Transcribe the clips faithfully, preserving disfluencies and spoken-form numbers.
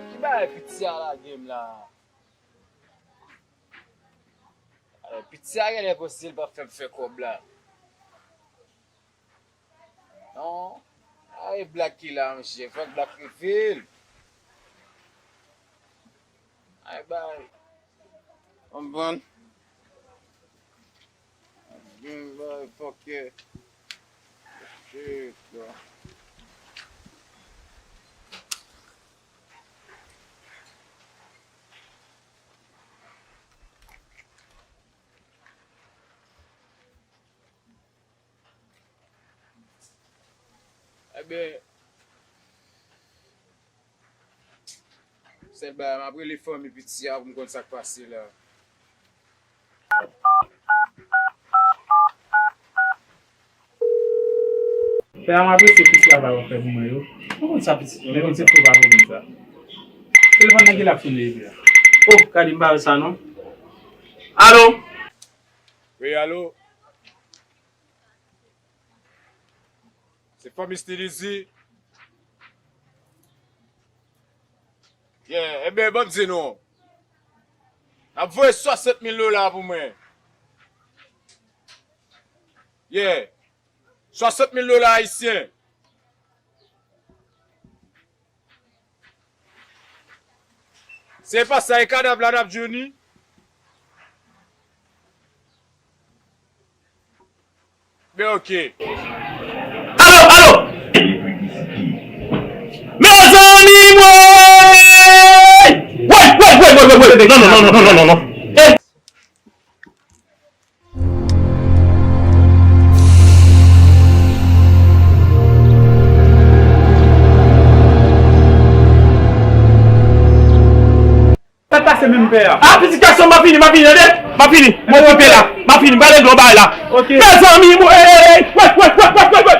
Ki bagay piti a lage m la? Alò, piti a genlè panse l p ap fè m fè kòb la. Non. Ay, Black ki la, monchè. Fòk Black reveal. Ay, bay. Konprann? Gen bay, fòkè. Shit, bro. Ebyen, sèl bagay, m ap rele fanmi piti a pou m konn sa k pase la. Pè a, m apresye tout travay w ap fè pou mwen yo. Ou konn sa pitit mwen, konn se fo pa konn sa. Telefòn nan ki l ap sone epi a? Oh, gade m pa wè sa non. Alo? Wi, alo? Se fanmi Steezy. Yeah, ebyen, ban m di nou. N ap voye swasant mil dola pou mwen. Yeah. Swasant mil dola ayisyen. Se pa sa, e kadav la n ap jouni. Ben, ok. Alo, alo! Mezanmi, mwen! Wè, wè, wè, wè, wè, wè, wè, non, non, non, non, non, non, non. Eh! Sa k pase menm, pè a? Ah, pitit gason m, m ap vini, m ap vini, tande? M ap vini. Mwen okipe la. M ap vini, m prale dlo bay la. Ok. Mezanmi, mwen, ey, ey, ey. Wè, wè, wè.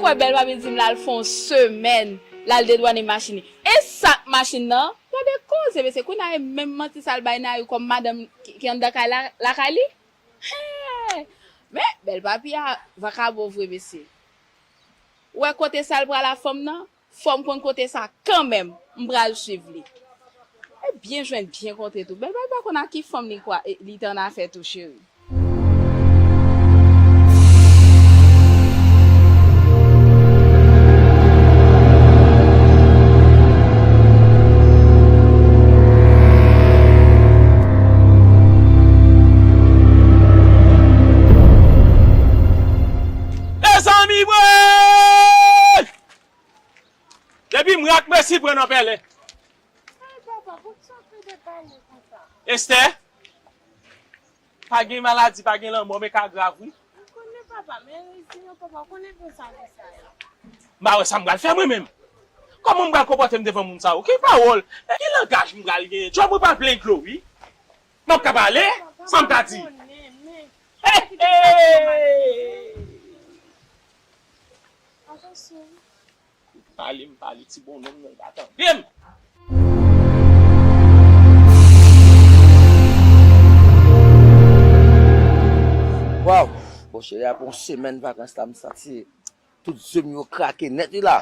Kwè bèl papi di m l al fè yon semèn, l al dedwane machin li. E sa k machin nan? Gade koze, mesye, kounye a e menm manti sa l bay Nayou kòm madanm ki, ki anndan kay la, lakay li? Hey! Men, bèl papi a vakabon vre, mesye. Ou wè kote sa l pral a fanm nan? Fò m konn kote sa kanmenm. M pral swiv li. E byen jwenn, byen kontre tou. Bèl papi pa konn a ki fanm li kwa, e, li te annafè tou, cheri. Depi m rat, mesi pran nan pèlen. Ay, papa, poukisa w pede pale konsa? Esther, pa gen maladi, pa gen lanmò, men ka grav, wi. M konnen, papa, men rezon yo, papa, w konnen konsa, konsa yo. M pa wè sa m pral fè mwen menm. Kòman m pral konpòte m devan moun sa yo? Ki pawòl? E ki langaj m pral genyen? Djòb mwen pral plen dlo, wi. M ap ka pale? Sa m ta di? Hey, hey! Pale, m pale, ti bonnonm nan, li pa tande m. Waw! Bon, cheri, apre yon semèn vakans la, m santi tout zye m yo krake nèt, wi la.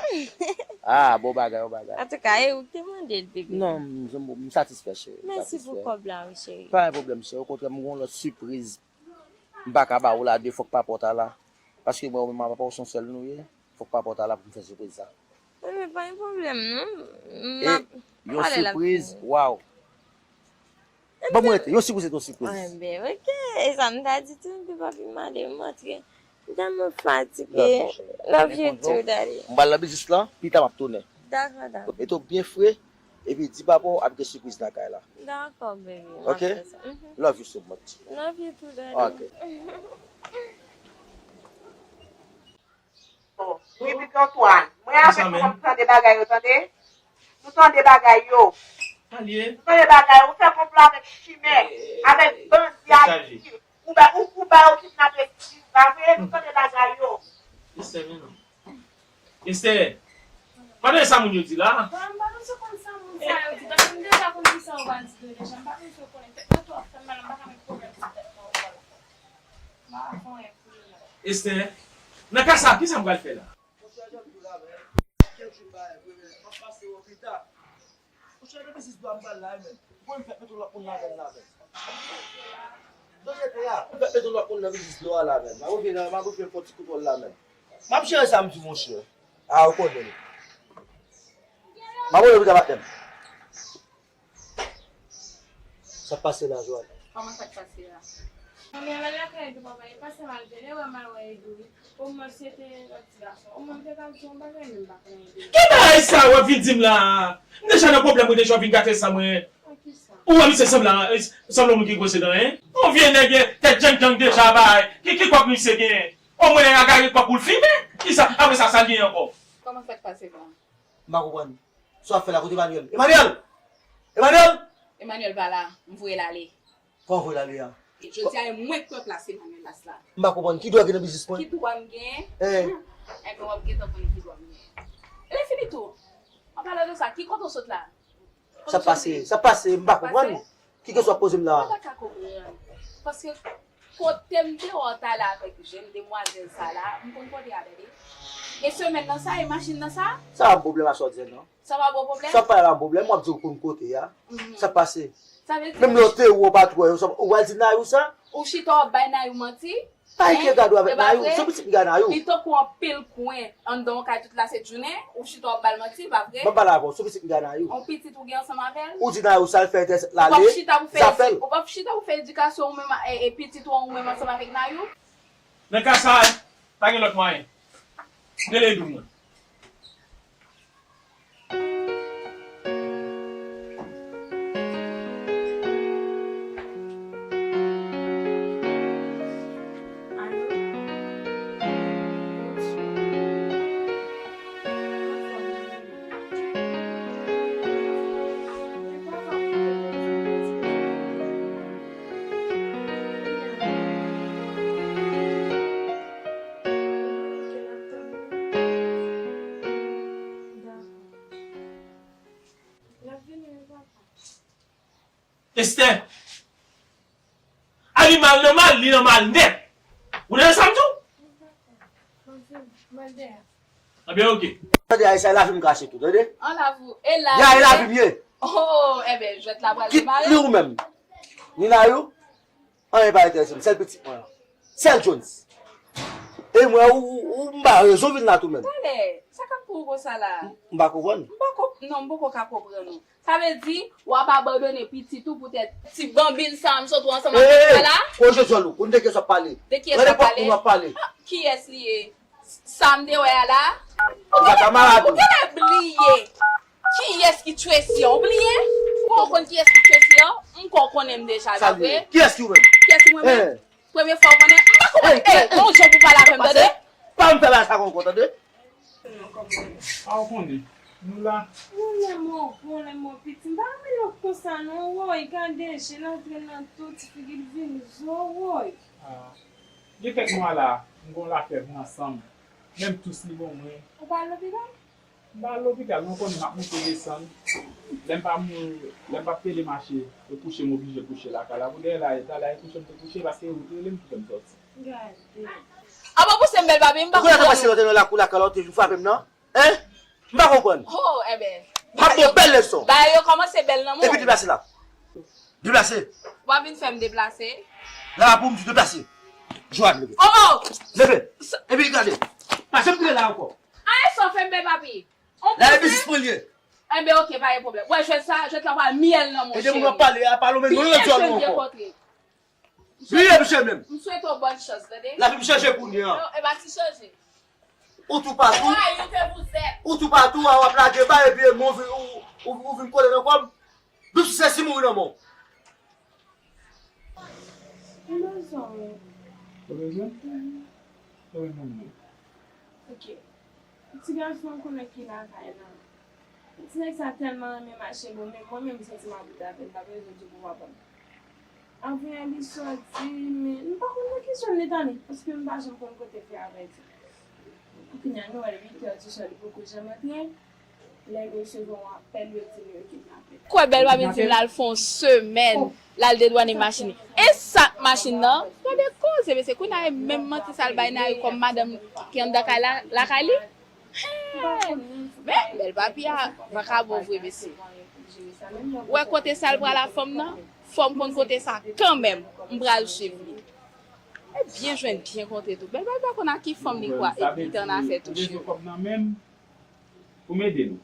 Ah, bon bagay, bon bagay. Antouka, e ou ki te mande l, bebe. Non, m, m, m satisfè, cheri. M satisfè. Mèsi pou kòb la, wi, cheri. Pa gen pwoblèm, cheri. Okontrè, m gen yon lòt sipriz. M pa ka ba ou la de, fòk pa pòt a la. Paske mwen, mwen, papa, ou se yon sèl nou ye. Fòk pa pòt a la pou m fè sipriz sa. Enben, pa gen pwoblèm, non. M ap pale l ap fini. E yon sipriz, waw. Ban mwen rete. Yon sipriz se yon sipriz. Enben, ok. E sa m ta di tou, epi papi m ale, m antre. M tèlman fatige. Love you too, daddy. M pral nan biznis lan, pita m ap tounen. Dakò, dakò. Mete w byen fre, epi di papa w ap gen sipriz nan kay la. Dakò, baby. M ap fè sa. Ok? Mhm. Love you so much. Love you too, daddy. Ok. Bon, wi, pitit Antoine. Mwen avèk nou, nou tande bagay yo, tande. Nou tande bagay yo. Nou tande bagay yo. Ou fè konplo avèk chimè, avèk bandi Ayiti. Ou ba, ou, ou ba yo kidnape Jezi, pa vre? Nou tande bagay yo. Esther, pa tande sa moun yo di la. Bon, m pa bezwen konn sa moun sa yo di, paske m deja konn kisa yo pral di deja. M pa bezwen konnen. Tèt mwen twò ap fè m mal, m pa ka met pwoblèm sou tèt mwen ankò la. M pa ka fè anyen pou yo la. Esther, nan ka sa, kisa m pral fè la? Monchè, jan m di w la menm, kèk jou m pa vre, men m ap pase w pita. Monchè, nan biznis dlo a m pral la, men. Bon, m fèk met yon lòt moun ladan l la, men. Dlo jete a. M fèk met yon lòt moun nan biznis dlo a la, men. M ap ouvri nan, m ap ouvri yon ti kout wòl la, men. M ap jere sa m di w, monchè. A, ou konnen. M ap voye pita, patnè m. Sa k pase la, Joanne? Kòman sa k pase la? Manmi al lakay Edo, papa, e pase m al vini, wè m al wè Edo, wi. Omwen, si se te yon lòt ti gason, omwen, m te ka di yon bagay, men m pa konnen Edo. Ki bagay sa w ap vin di m la? M deja nan pwoblèm, ou deja w vin gate sa mwen. An ki sa? Ou wè misye sanble, sanble yon moun ki gwo sedan, en? Yon vye nèg, tèt djangdjang deja bay. Ki, ki kòb misye genyen? Omwen, nèg la gade kòb pou l fimen. Ki sa? Apre sa, sa l genyen ankò? Kòman sa k pase la? M pa konprann. Sa w ap fè la, kote Emmanuel? Emmanuel! Emmanuel! Emmanuel pa la, m voye l ale. Kòman voye l ale a? Jodi a, e mwen k pran plas Emmanuel la sila. M pa konprann. Ki dwa gen nan biznis mwen? Ki dwa m genyen? Eh. Enben, w ap gentan konnen ki dwa m genyen. E lè fini tou, an palan de sa, ki kote w sot la? Sa pase, sa pase, m pa konprann. Ki kesyon w ap poze m la a? Mwen pa ka konprann. Paske kote m te wè w t ale avèk jèn demwazèl sa la, m konn kote a, tande. E semèn nan sa, e machin nan sa? Sa pa m pwoblèm a sa w di a, non. Sa pa bon pwoblèm? Sa pa yon pwoblèm, w ap di w konn kote a. Mhm. Sa pase? Sa vle di menm lè w te wè w pa t wè yo, sa, ou pral di Nayou sa? Ou chita w ap bay Nayou manti? Pa gen gade w avèk Nayou, se pitit m gen a Nayou. Li tankou anpil kwen anndan yon kay tout lasent jounen, ou chita w ap ba l manti, pa vre? Ban m pale avè w, se pitit m gen a Nayou. Yon pitit ou gen ansanm avè l? Ou di Nayou sa l fè entèsèt l ale, zafè l. Ou p ap chita pou fè edikasyon ou menm, e, e pitit ou an ou menm ansanm avèk Nayou? Nan ka sa, pa gen lòt mwayen. Rele Edo mwen. Esther, a li mal nan mal, li nan mal nèt. Ou tande sa m di w? Anben, oke. Tande, Ayisyen, lavi m krache tou, tande? An lavi w, e la. Ya, e lavi m ye. Oh, enben, jwèt la pral demare. Kit li ou menm. Ni Nayou, anyen pa enterese m, sèl pitit mwen an. Sèl Jones. E mwen, ou, ou, ou m ba rezon vin la tou menm. Talè, sa k ap pou ou konsa la? M, m pa konprann. M poko, non, m poko ka konprann ou. Sa vle di, w ap abandone pitit ou poutèt ti banbil sa a m sot wè ansanm avèk ou la? Hey, hey, hey, kote jòl ou? Konn de kiyès w ap pale? De kiyès w ap pale? Kiyès li ye? Sa m te wè a la? Ou pa ta malad ou? Ou genlè bliye. konnen m deja, pa vre? Kiyès ki ou menm? Kiyès ki mwen menm? Premye fwa w konnen? M pa konprann. Ey, gon jan pou pale avè m, tande? Pa m fè bagay sa ankò, tande? A, ou konnen, nou la. Ou lè mò bon, lè mò piti. M pa renmen lòt konsa non, woy. Gade, je l antre nan tou, ti figi l vin zo, woy. A, gen kèk mwa la, m gon lafèv nan san m. Menm tous li bon mwen. Ou pa al lopital? M pa al lopital, non, konnen m ap monte desann. Lè m pa mou-, lè m pa pede mache, yo kouche m oblije kouche lakay la. Pou dèyè la, e ta la, e kouche m te kouche, paske yo rele m pou fè m sòti. Gade. Apa pouse m bèl papi, m pa konprann. Ou konnen sa pase lòt nan lakou lakay la, ou te vin frape m nan? Hein? M pa konprann. Oh, enben. M ap ba w bèl leson. Bagay yo kòmanse bèl nan men w. Epi deplase la. Deplase. W ap vin fè m deplase. La pou m di deplase. Joanne, leve. Oh, oh! Leve. Epi gade. Pa janm rele la ankò. Anyen sa w fè m, bèl papi? On la, epi sispann ye. Enben, oke, pa gen pwoblèm. Wè, jwèt sa, jwèt la pral myèl nan, monchè. E depi w ap pale a, pale w menm, yon lòt dyòl ankò. Bliye misye menm. M swete w bòn chans, tande? Lavi m chanje kounye a. Non, e pa ti chanje. Ou toupatou. Ou toupatou, a w ap lage bay, epi mwen ou, ou, ou vin kole nan kò m. Doup sisè si mouri nan men w. M bezwen w wi. Ou bezwen? Mhm. Ou bezwen mwen? Ok. Ti gason an konnen ki lakay la. Ti nèg sa tèlman renmen mache bon, men mwen menm m santi m ap bout avè l, m pa bezwen di pou papa m. Avè a li sòti, men m pa konn nan ki zòn li t ale, paske m pa janm konn kote fi a pati. Kounye a nou wè l uit è di swa, li poko janm antre. Lè yo resevwa yon apèl, yo di l yo kidnape. Kwè bèl pa vin di m l al fè yon semèn, l al dedwane machin li. E sa k machin nan? Gade koze, mesye, kounye a e menm manti sa l bay Nayou kòm madanm ki anndan kay la, lakay li? Hen! Men, bèl papi a, vakabon vre, mesye. Ou wè kote sa l pral a fanm nan? Fò m konn kote sa kanmenm, m pral swiv li. E byen jwenn, byen konte tou. Bèl papi pa konn ak ki fanm li kwa, epi li t annafè tou, cheri. Pou m ede nou.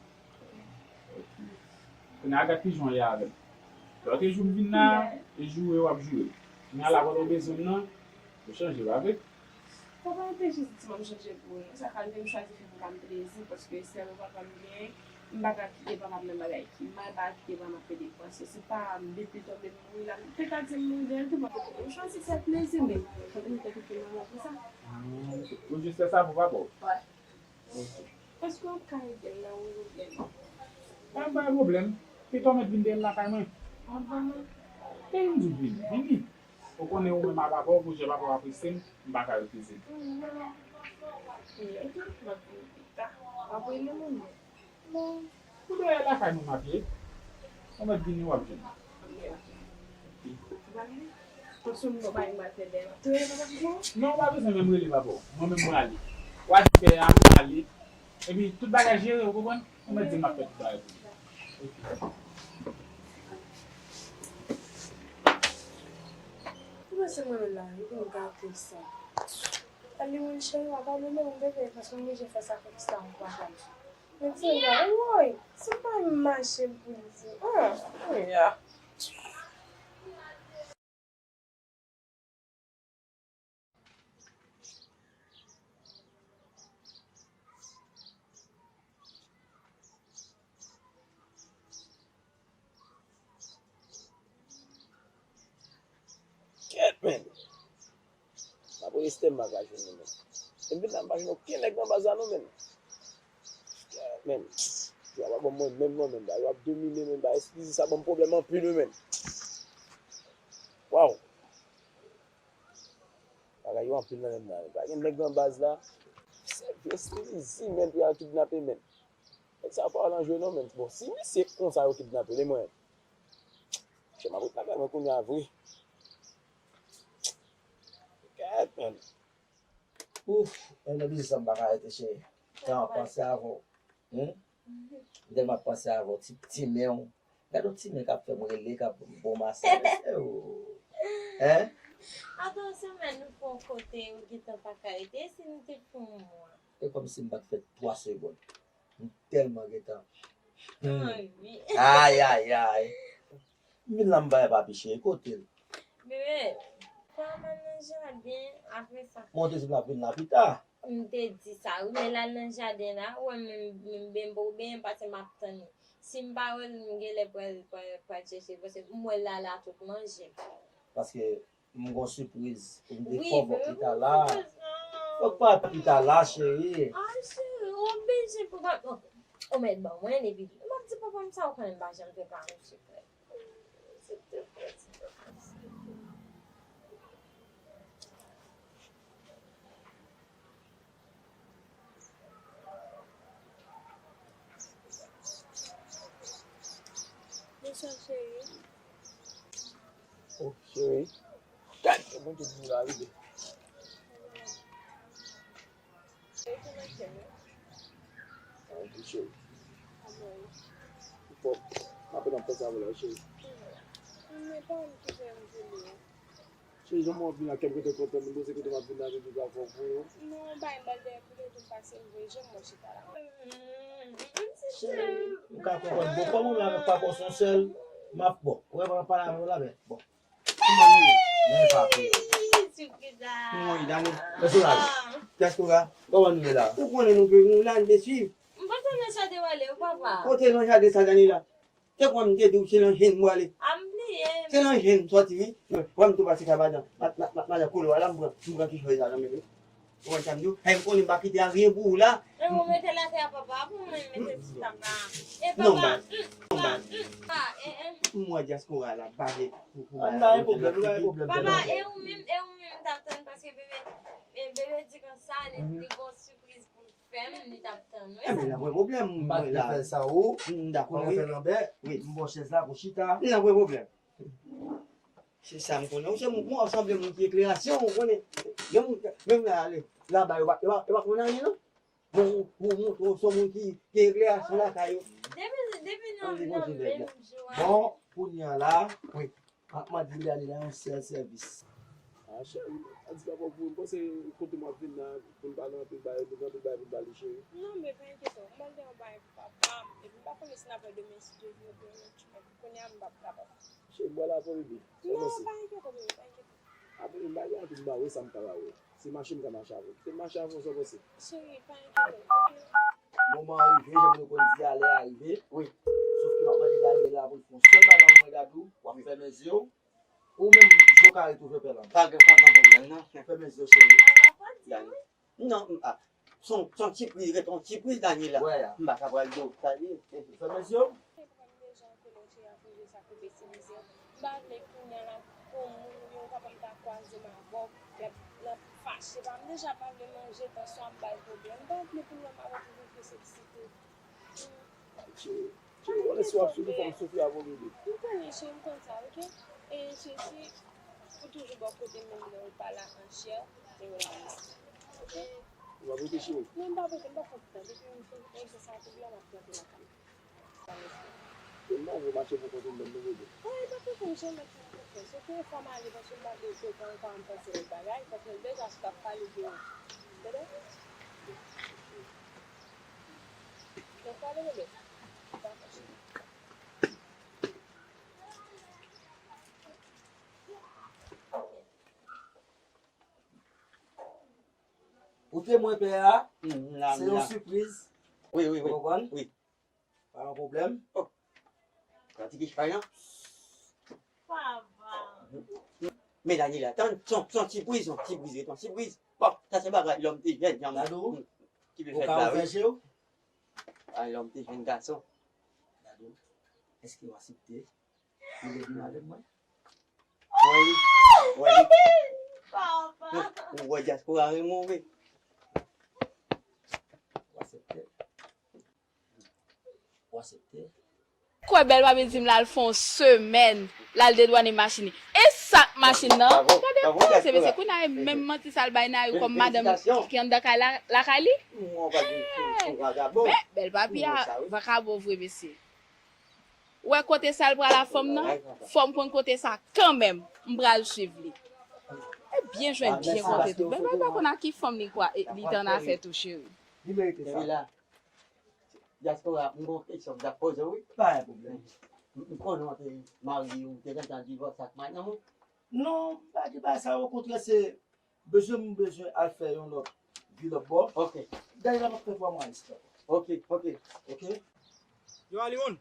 Kounye a gad ki jan w ye avè m. Lòt jou m vin la, e joure w ap joure. Kounye a la kote w bezwen m nan, ou chanje, pa vre? Sa pa anpeche si ti mwen m chanje pou ou non. Sa ka rive m chwazi fè papa m plezi, paske sèl papa m genyen, m pa ka kite papa m nan bagay ki mal, pa ka kite papa m ap pede panse. Se pa m depi l tonbe m mouri la, m te ka di m mouri dèyè l tou, paske m chwazi fè plezi, men fòk m te kite manman pou sa. Ah, ou jis fè sa pou papa w? Wi. Èske w ap ka ede m nan yon pwoblèm? Pa gen pwoblèm. Pito w mèt vin dèyè m lakay mwen. Anvan mwen. Te vin di w vini. Vini. Ou konnen ou menm a papa w, pou jan papa w apresye m, m pa ka refize l. Hmm, ok, m ap vini pita. W ap rele moun nan. Non. Pou dèyè lakay mwen m ap ye. Ou mèt vini, w ap jwenn. Non, ou pa bezwen menm rele papa w. Mwen menm mwen ale. W a di pè a mwen ale. Epi tout bagay jere, ou konprann? Ou mèt di m ap fè tout bagay pou ou. Ou panse mwen menm la, yo konn gate sa. Ale mwen cheri, w ap ale menm bebe, paske m oblije fè sakrifis la ankò avè l. Men ti nèg la, woy, se pa mache pou l di. Ah, kounye a. Kèt, men. M ap rejiste m pa ka jwenn nou, men. E m vin la, m pa jwenn okenn nèg nan baz la, non, men. Men, yo ap ban mwen menm non, men, ba yo ap domine, men, ba eskize sa ban m pwoblèm anpil wi, men. Waw. Bagay yo anpil nan menm nan, men. Pa gen nèg nan baz la. Se vye eskize, men, pou y al kidnape, men. Nèg sa pa al an jwe non, men. Bon, si misye konsa yo kidnape li, mwen. Chè, m ap ret lakay mwen kounye a vre. Kèt, men. Ouf, e nan biznis la m pa ka rete, cheri. Tan ap pase avè w. Hmm? M tèlman ap panse avè w, ti, ti men w. Gade yon ti men k ap fè m rele, k ap bon masaj. Hein? Avan yon semèn nou fè yon kote, ou gentan pa ka rete, e si nou te fè yon mwa? E kòmsi m pa t fè twa segonn. M tèlman gentan. Hmm. Ay, ay, ay. M vin la, m bay papi cheri, kote l? Bebe, fò m al nan jaden, apre sa. Bon, ou te di m l ap vin la pita. M te di sa, wi, men l al nan jaden la, ou wè m menm, menm benyen pou benyen, paske m ap tann li. Si m pa wè l, m genlè pral, pral, pral chèche l, paske m wè l la, la tout manje. Paske m gon sipriz pou m te fè w, fòk li ta la. Fòk pa li ta la, cheri. Ah, cheri, ou oblije pou pa, ou mèt ban mwen epi m ap di papa m sa, ou konnen m pa janm fè pa yon sekrè. Bonswa, cheri. Oh, cheri. Gad, mwen te di la, wi. Cheri, kòman w ye? Sa va, cheri? Ou fò. M apenan panse avè w la, cheri. Men pa m ki fè m vini. Cheri, jan mwen ap vin la, kè m kontan kontan, m poze kote m ap vin la, depi pa fò pou yo. Non, bay m bal dèyè pou yo tou pase m voye je m mwen chita la. Cheri, m ka konprann. Bon, kòm ou menm avèk papa w se yon sèl, m ap, bon, ou wè, m ap pale avè w la, men, bon. Kòman nou ye? Men papi. Sipriz la. Kòman w ye, Dani? Kèske w ka? Kèske w ka? Kòman nou ye la? Ou konnen nou pe, nou la, nou pe swiv. M panse nan jaden w ale, wi, papa. Kote nan jaden sa, Dani, la? Te kwè m te di w se nan jenn m prale. A m bliye. Se nan jenn m sòti, wi. Wè m tou pase kay madan, ma-, ma-, ma-, madan Kolo a la, m pran, m pran kichòy la nan men li. Ou konn sa m di w? Hey, m konnen m pa kite anyen pou ou la. E ou mete l atè a, papa, pou mwen mete sou tab la. E papa, mm, papa, mm, pa, eh, eh. M wè dyaspora la, bale pou, pou. An pa gen pwoblèm, nou pa gen pwoblèm. Papa, e ou menm, e ou menm, m t ap tann paske bebe, e bebe di konsa, li, li gon sipriz pou l fè m, li t ap tann, wi. Enben, n ap wè pwoblèm, m pa t fè sa, ou, m dakò, wi. Wi. M ba w chèz la pou chita. N ap wè pwoblèm. Se sa m konnen. Ou se moun, ou sanble moun ki eklerasyon, ou konnen. Gen moun, menm la, ale, laba, yo pa, yo pa, yo pa konn anyen, non. Bon, ou, ou montre w se moun ki, ki eklerasyon lakay ou. Depi, depi nan, nan menm jou a. Bon, kounye a la, wi. M ap mande Dani la yon sèl sèvis. Ah, cheri, a di papa pou m panse kote m ap vin la, pou n pale anpil bagay, pou n anpil bagay pou n pale, cheri. Non, men pa enkyete w. M al gen yon bagay pou papa m, epi m pa konnen si n ap wè demen, si Dye vle, oubyen yon lòt jou, men pou kounye a, m p ap kapab. Cheri, bwè la pou bebe. Non, pa enkyete w, bebe, pa enkyete w. Apre, m pa gen anpil bagay, sa m ka ba ou. Se mache m ka mache avè w. Se mache avè w, sa w panse? Cheri, pa enkyete w, oke? Moman an rive, jan nou konn di a, lè a rive. Wi. Sof ke m ap mande Daniel la pou l fè yon sèl bagay pou mwen, Dadou. W ap fèmen zye w. Ou menm, je w ka retouve pè lan. Pa gen, pa gen pwoblèm, non. Fèmen zye w, cheri. Dani. Non, m, a. Se yon, se yon ti priz, ret yon ti priz, Dani, la. Wè a. M pa ka pral di w sa ye. Fèmen zye w. M pa vle kounye a la, pou moun yo, papa m ta kwaze m avè w, l ap, l ap fache. Papa m deja pa vle manje, tansyon ap ba l pwoblèm. M pa vle pou lè m avè w toujou plis eksite. Cheri, cheri, ou konnen si w ap soufri, fò m soufri avè w, bebe. M konnen, cheri, m konn sa, oke? E, cheri, si ou toujou bò kote m, menm lè ou pa la an chè, e ou la an lespri, oke? Ou ap rete, cheri? Non, m p ap rete, m p ap pran tan. Depi m fin egzèsis sa, tout la, m ap rantre lakay mwen. Tèlman ou mache pou kont ou menm, nou rele. Ay, pa fè konn janm fè m konfyans. Oke, fò m ale paske m pa vle ke ou pa ann panse lòt bagay, paske l deja sot ap pale de ou. Tande? Donk, pale, bebe. Dakò, cheri. Ou temwen pè a, se yon sipriz. Wi, wi, wi. Ou konprann? Wi. Pa gen pwoblèm. Oh. Sa ti kich fay lan. Papa. Men Daniela, tann, son, son sipriz, son sipriz, son sipriz. Bon, sa se bagay lòm te jèn, jan m, ki te fèt la, wi. Ay, lòm te jèn gason. Dadou, èske w aksepte pou l vin avèk mwen? Wè li, wè li. Papa. Ou wè dyaspora renmen w vre. W aksepte? W aksepte? Kwè bèl papi di m l al fè yon semèn, l al dedwane machin li. E sa k machin nan? Gade panse, mesye, kounye a e menm manti sa l bay Nayou kòm madanm ki anndan kay la, lakay li. Bèl, bèl papi a vakabon vre, mesye. Ou wè kote sa l pral a fanm nan? Fò m konn kote sa kanmenm. M pral swiv li. E byen jwenn, byen konte tou. Bèl papi pa konn ak ki fanm li kwa, li t annafè tou, cheri. Li merite sa. Dyaspora, m gon kesyon m t ap poze w, wi. Pa gen pwoblèm. M, m konnen w te marye, w te gentan divòse ak madanm ou. Non, m pa di bagay sa, okontrè, se bezwen m bezwen al fè yon lòt Pi lòt bò. Ok. Gade la m ap fè vwa mwen isit. Ok, ok. Ok. Yo, Alimoun.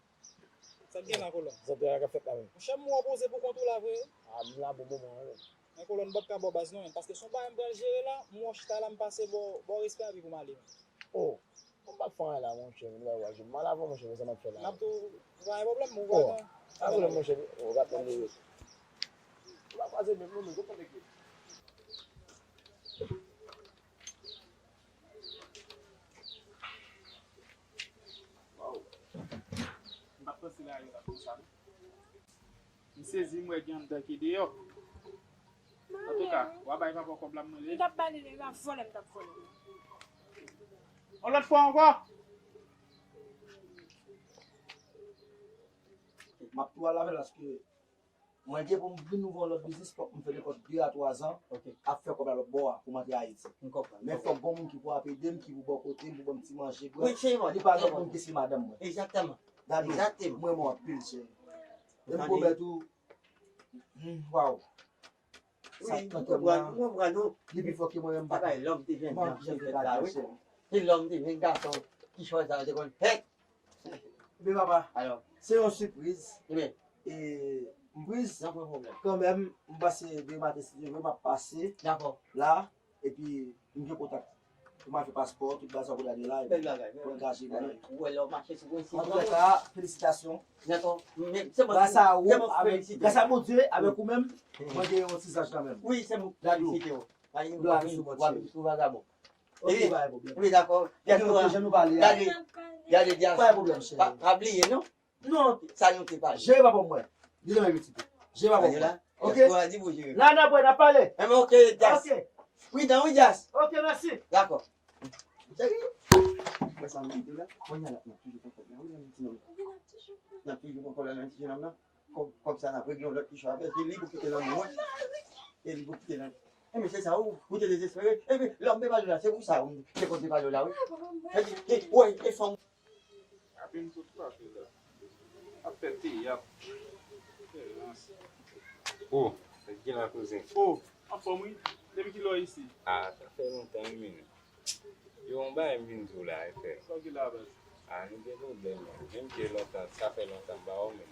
Sa k gen la, kolòn? Zantray la k ap fèt la menm. Monchè, m wè w poze pou kont ou la vre. A, m la bon moman an menm. Men kolòn, m p ap ka ba w baz non, men, paske se yon bagay m pral jere la, m wè w chita la, m pase ba w, ba w respè a pi pou m ale, men. Oh, m p ap fè anyen la, monchè, men bagay w a jwe m mal avè w, monchè, men sa m ap fè la. N ap tou, ou pa gen pwoblèm, ou pa gen. Pa pwoblèm, monchè, ou pa pran de. Ou pa kwaze menm non, men, gwo pwòblèm. Waw. M pa t panse la yo t ap konsa non. M sezi, m wè gen anndan ki deyò. Antouka, w a bay papa w kòb la, m mande. M t ap ba li, li va vòlè, m t ap vòlè. Yon lòt fwa ankò. M ap tou al avè l paske mwen gen pou m vin ouvè yon lòt biznis, fòk m fè l ankò de a twa zan, ok, ap fè kòb la lòt bò a pou m antre Ayiti. M konprann. Men fòk gon moun ki pou ap ede m, ki pou bò kote m, pou ban m ti manje, bwè. Wi, se vre. Li pa gen moun ki se madanm mwen. Egzakteman. Dadou, egzakteman, m renmen w anpil, cheri. E m pwomèt ou, hmm, waw. Sa k nan kè m nan, li pi fò ke mwen menm m pa ka. Bagay lòm te jwenn gason fèt la, wi. Se lòm te jwenn gason ki chòy sa yo te konn fèt. Men papa, se yon sipriz. E m priz kanmenm, m pase demen maten si Dye vle, m ap pase la, epi m gen kontak pou m al fè paspò, tout bagay sa pou gade la, epi pou angaje mwen. Ou wè lè w mache sou prensip. Antouka, felisitasyon. Dakò. Gras a ou, avèk, gras a Bondye, avèk ou menm, mwen gen yon ti zanj kanmenm. Wi, se mwen ki felisite w. Glwa pou sou Bondye. Wi, dakò. Gade, gade, pa, pa bliye, non. Non, sa nou te pale. Jere papa mwen. Li nan men pitit ou. Jere papa mwen. Ok? La n ap wè, n ap pale. Enben, ok, Jas. Ok. Pridan, wi, Jas. Ok, mèsi. Dakò. Cheri. Mwen sa m di la. Mwen y al ap nan toujou konpòt la. Wi, nan ti nonm. Nan toujou konpòt la, nan ti nonm nan. Kòm, kòm sa n ap regle yon lòt kichòy avè l. Se li pou kite nan men mwen. Se li pou kite nan. Enben, se sa, ou, ou te dezespere. Enben, lè m te pale w la, se pou sa, ou te konn te pale w la, wi. Epi, e, wè, e fanm. Apèn tout frape la. Ap fè teyat. Fè rans. Oh, sa k gen la, kouzen? Oh, anfòm wi. Depi kilè w isi? Ah, sa fè lontan wi, men. Yo, yon bagay m vin di w la, frè. Sa w gen la, baz? Ah, nou gen pwoblèm, men. Menm ke lontan, sa fè lontan m pa wè w, men.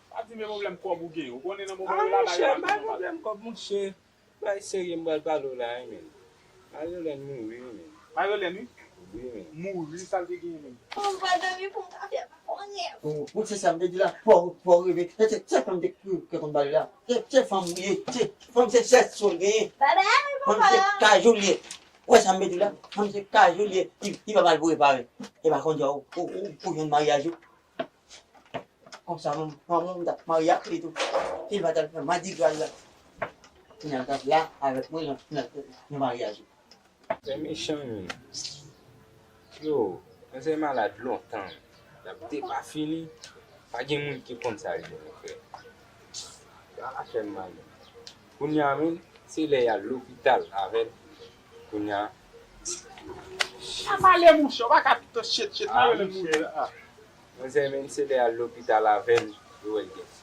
Pa di men pwoblèm kòb ou gen. Ou konnen nan moman yo la, bagay yo ap vin nòmal. Ah, monchè, m pa gen pwoblèm kòb, monchè. Bay serye m pral pale w la wi, men. Maryolèn mouri wi, men. Maryolèn wi? Wi, men. Mouri, sa l te genyen menm? Mwen pral dòmi pou m ka fè pa konnen. Bon, bon, se sa m te di la. Fò, fò reve. Se, se, se fanm te, te konn pale la. Se, se fanm li ye. Se fanm se chèz sou l genyen. Babay, papa. Fanm se kajou li ye. Ou wè sa m te di la? Fanm se kajou li ye. Li, li pa mal pou repare. E pa konnen ou, ou, ou, ou jwenn maryaj ou. Konsa, manman, manman m t ap marye ak li tou. Si l pa t al fè madigra l la, kounye a l t ap la avèk mwen nan, nan, nan maryaj ou. Fè mechan, menm. Yo, mwen se malad lontan. L ap depafini. Pa gen moun ki konn sa l ye, mon frè. Sa la fè m mal. Kounye a, menm, se lè y al lopital avè l. Kounye a, pa pale, monchè, ou pa ka pito chet, chet, ah, nan rele monchè, mouri. Ah. Manzè, menm se lè al lopital avè l, yo wè l gen